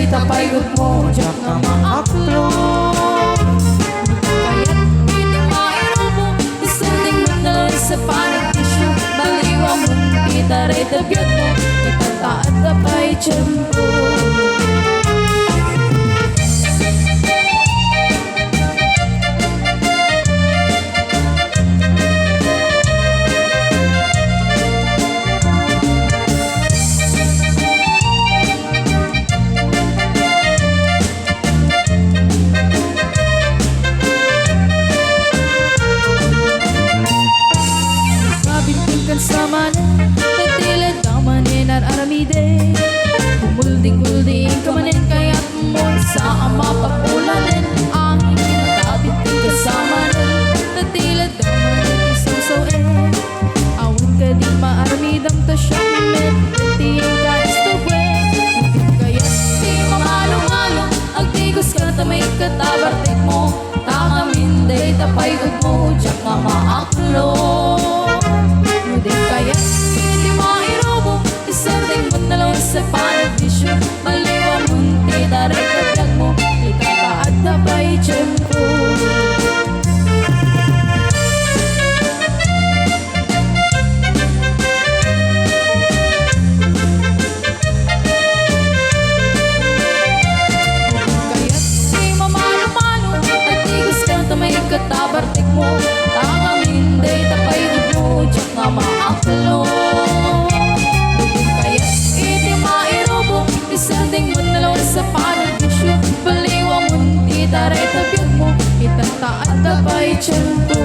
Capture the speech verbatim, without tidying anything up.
ta paygotmo, diak nga maaklon. Kayat iti mairubo, isardeng met nga sa panagdisyo, baliwam ti taray ta biagmo, ita ta adda pay tiempo. Kabinting kan samanen, tatila damanen ar-aramide. Kumulding-ulding ka manen, kayat mo sa ama pagulanen. Ang ikinakabinting kan samanen, tatila damanen isusuin. Awan ka di maaramidam ta siak met ti kaistorboen. Kayat ti mamalumalo, agdigos ka ta maikkat a bartekmo. Ta ngamin dayta paygotmo, diak nga maaklon. No di kayat iti mairubo, isardeng met nga sa panagdisyo, baliwam ti taray ta biagmo, ita ta adda pay tiempo. Kayat ti mamanumano, agdigos ka ta maikkat a bartekmo. Ta ngamin dayta paygotmo, diak nga maaklon. Kayat iti mairubo, isardeng met nga sa panagdisyo, baliwam ti taray ta biagmo, ita ta adda pay tiempo.